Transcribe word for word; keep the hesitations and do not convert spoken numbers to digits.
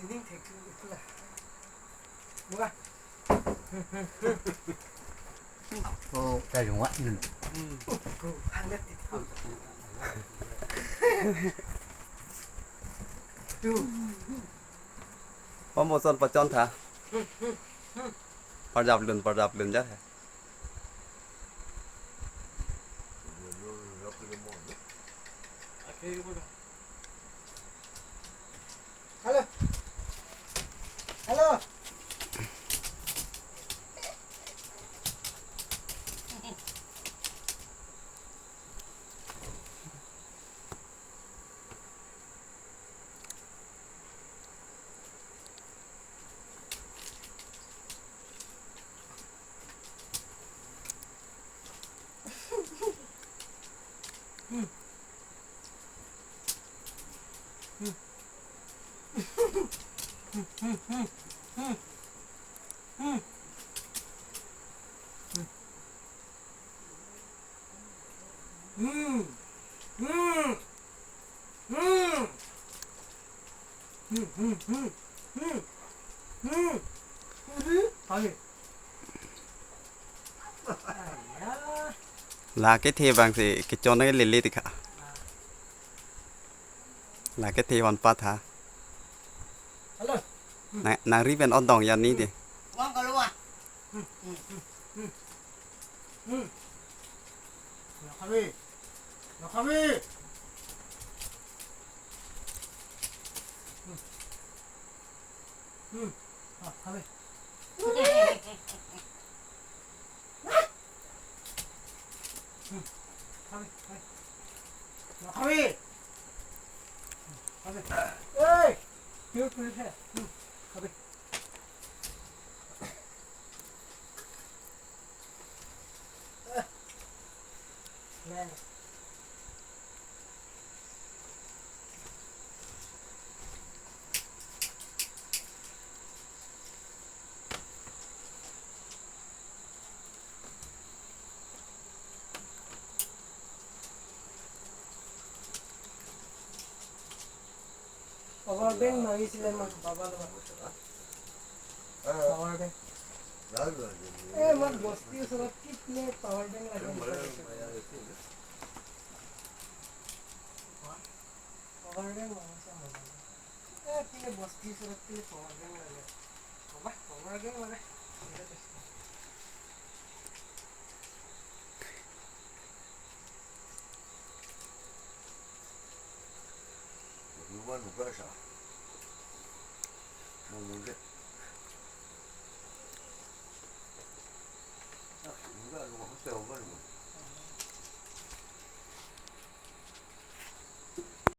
Ning thek chu pula. Buka. Oh, ta jong wa nun. Hmm. Ko hang det ti. Tu. Pom boson pachon tha. Parjap lun, parjap lun ja hai. Hello. Hello. La kethe abang si kechon ke lele ti kha. La kethe van pat ha. Hello. Na, nangri pen odong ya ni ti. Wang keluar. Hmm, hmm, hmm, hmm. Hmm. Nakawi. Nakawi. Hmm. Hmm. Ah, kawi. Hmm. Kawi, kawi. Nakawi. Kawi. Hey! Cute, cute hai. Hmm. Kawi. Power bank mangisi le ma, baba lo. Power bank. Eh, ma bosti osorot kit le power bank lage. Power bank mangisi ma. Eh, kit le bosti osorot kit le power bank lage. Baba, power bank lage. Nuba nuba sa. Mo mo de. Ah, nuba nuba hotel ba nuba.